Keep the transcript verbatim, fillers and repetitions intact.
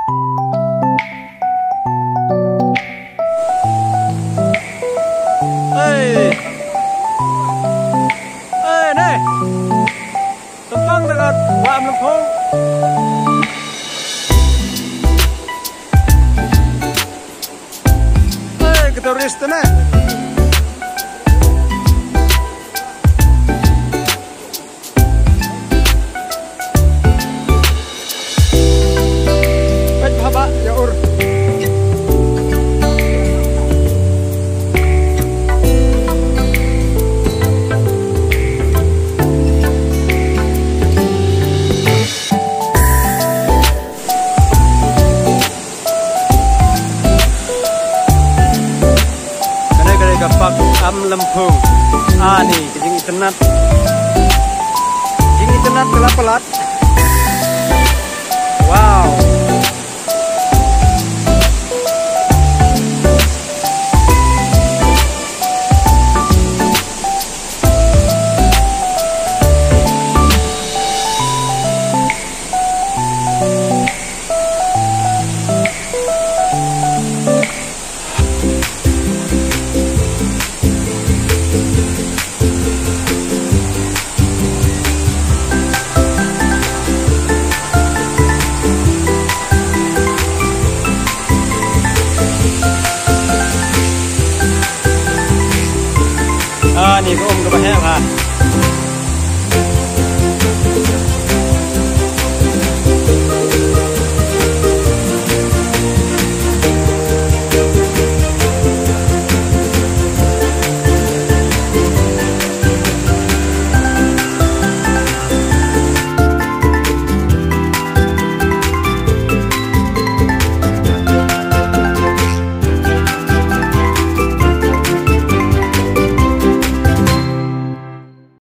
Hey. Hey, ne. Tentang dekat Wah Am Lempung. Hey, kita rest ne. Peit bha ba ïa ur. Kane ka dei ka park Am Lempung. Ani ka jingitynnad. Jingitynnad ka la palat. Wow.